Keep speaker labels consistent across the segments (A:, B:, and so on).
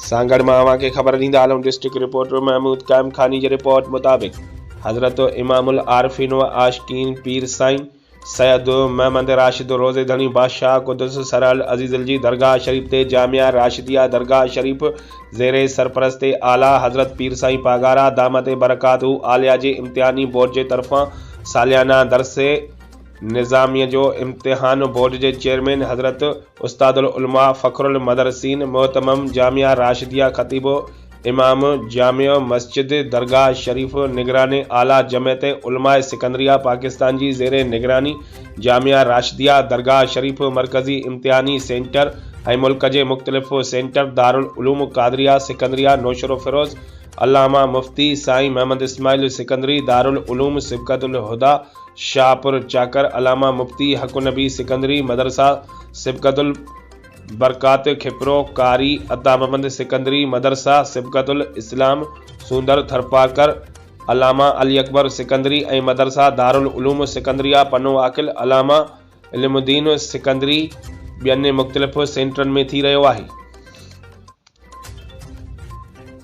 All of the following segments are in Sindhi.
A: سانگهڙ مان اوهان کي خبر ڏيندا هلون ڊسٽرڪٽ رپورٽر محمود قائم خاني جي رپورٽ مطابق حضرت امام العارفين و عاشقين پير سائين سيد محمد راشد روضي ڌڻي بادشاهه قدس سره العزيز جي درگاهه شريف تي جامعه راشديه درگاهه شريف زير سرپرست اعليٰ حضرت پير سائين پاڳارا دامت برڪاته عاليه جي امتحاني بورڊ جي طرفان ساليانه درس نظاميء جو امتحان بورڊ جي چيئرمين حضرت استاد العلماء فخر المدرسين مهتمم جامعه راشديه خطيب امام جامع مسجد درگاهه شريف نگران اعليٰ جمعيت علماء سڪندريه پاڪستان جي زير نگراني جامعه راشديه درگاهه شريف مرڪزي امتحاني سينٽر ۽ ملڪ جي مختلف سينٽر دارالعلوم قادريه سڪندريه نوشهروفيروز علامه مفتي سائين محمد اسماعيل سڪندري دارالعلوم سبغت الهديٰ شاهپور چاڪر، علامه مفتي حق النبي سڪندري، مدرسه سبغت البرڪات کپرو، قاري عطا محمد سڪندري، مدرسه سبغت الاسلام سوندر ٿرپارڪر، علامه علي اڪبر سڪندري ۽ مدرسه دارالعلوم سڪندريه پنو عاقل، علامه علم الدين سڪندري ٻين مختلف سينٽرن ۾ ٿي رهيو آهي.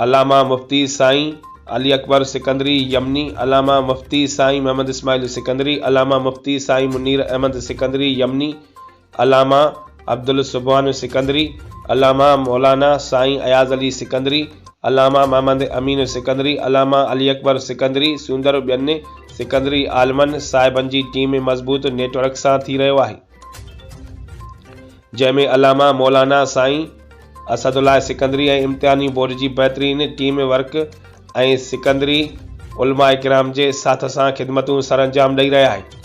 A: علامه مفتي سائين علي اڪبر سڪندري يمني، علامه مفتي سائين محمد اسماعيل سڪندري، علامه مفتي سائين منير احمد سڪندري يمني، علامه عبدالسبحان سڪندري، علامه مولانا سائين اياز علي سڪندري، علامه محمد امين سڪندري، علامه علي اڪبر سڪندري سوندر ٻين سڪندري عالمن صاحبن جي ٽيم مضبوط نيٽ ورڪ سان ٿي رهيو آهي. جنهن ۾ علامه مولانا سائين اسد الله سڪندري ۽ امتحاني بورڊ جي بهترين ٽيم ورڪ ۽ سڪندري علماء ڪرام جي ساٿ سان خدمتون سرانجام ڏئي رهيا آهن.